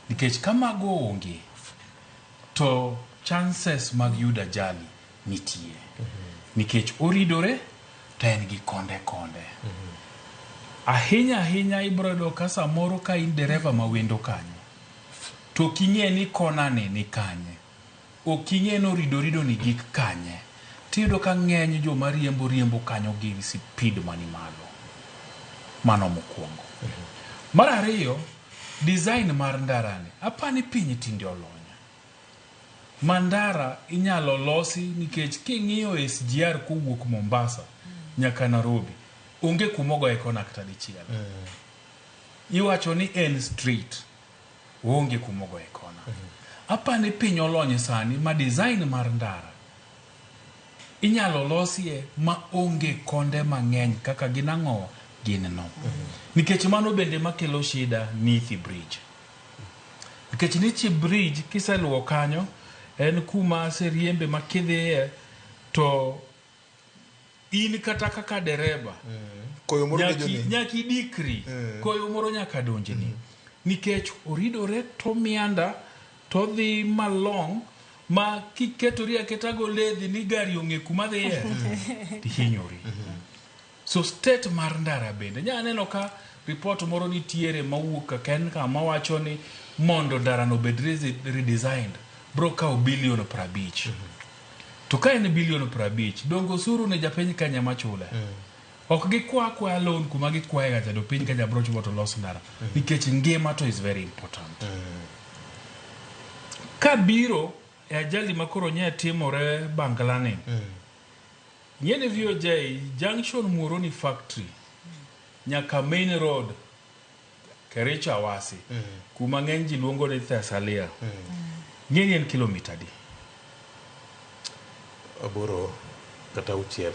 Nikech ka mago onge, to chances mag yudo ajali nitie. Nikech oridore to en gi konde konde. Ahinya ahinya ibiro yudo ka samoro ka in dereva ma wendo kanyo, to ok ing'e ni kona ni ni kanye. Ok ing'e ni oridorido ni gik kanye. Tiyudo ka ng'eny joma riembo riembo kanyo gi sipid mani malo. Mano mokwongo. Mar ariyo, design mar ndarani, apani piny tinde olony. Ma ndara inyalo losi nikech king'iyo SGR kowuok Mombasa nyaka Nairobi, onge kuma ogoye kona kata dichiel. Iwacho ni en straight, oonge kuma ogoye kona. Apani piny olony sani ma design mar ndara inyalo losie ma onge konde mang'eny kaka gin ang'o gin no. Nikech mano bende makelo shida Nithi Bridge. Nikech Nithi Bridge kiseluwo kanyo en kuma aseriembe ma kidhiye to in kata kaka dereba Koyo moro nyaki, donjoni. nyaka idikri koyo moro nyaka donjni nikech oridore to mianda to dhi malong ma kiketori aketa go ledhi ni gari ong'e kuma dhiye tihinyori so state mar ndara bende nya neno ka report moro nitiere mawuok ka ken kama wacho ni mondo ndara no obed redesigned bro kawo bilion 50. To ka en bilion 50, donge osuru ne japiny Kenya machule? Ok gikwa akwaya loan kuma gikwaye ga cha to piny Kenya bro chulo to los ndara. Nikech ngima to is very important. Kabiro e ajali ma koro nye timore Bangla ni. Ng'e ni VOJ junction Muhoroni factory nyaka main road Kericho Awasi kuma ng'eny ji luongo ni Thessalia. Ng'e ni en kilomita adi? 8 kata 6.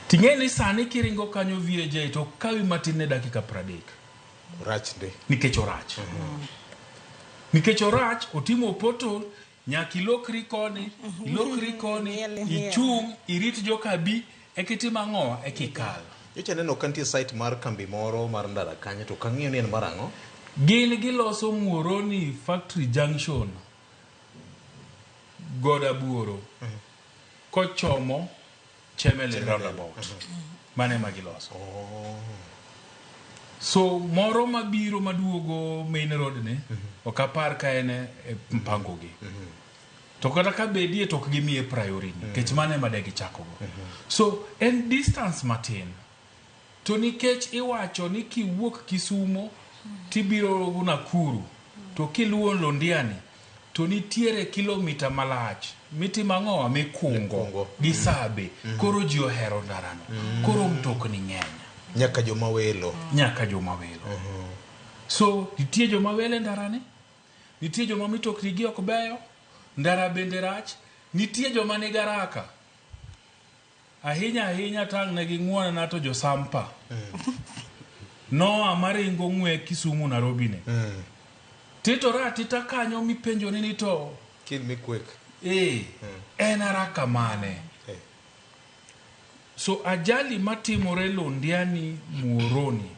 Ting'e ni sani kiringo kanyo VAJ to kawi matin ne dakika 30. Orach ndi. Nikech orach. Nikech orach, otimo pothole, nyaka ilokri koni, ilokri koni, ichung', irit joka bi, eka itim ang'o, eka ikal. Nyocha aneno ka nitie site mar kambi moro mar ndara kanyo to ok ang'eyo ni en mar ang'o. Gin giloso Muhoroni Factory Junction, Godabuoro, kochomo Chemelil roundabout. Mano ema giloso. So moro mabiro maduogo main road ni, ok apar ka en e mpango gi. To kata ka bedie to ok gimiye priority nikech mano ema de gichako go. So en distance matin. To nikech iwacho ni kiwuok Kisumo tibiro Nakuru to kiluwo Londiani to nitiere kilomita malach mitimo ang'owa mikungo gi sabe. Koro ji ohero ndarano. Koro mtokni ng'eny. Nyaka joma welo. Nyaka joma welo. So nitie joma welo e ndarani, nitie joma mitokni gi ok beyo, ndara bende rach, nitie joma nigi haraka. Ahinya ahinya tang' ne ging'uonana to josampa. Noa maringo ng'we Kisumu Nairobi ni. Titore atita kanyo mipenjoni ni to Kin mikwek. En haraka mane? So ajali matimore Londiani Muhoroni.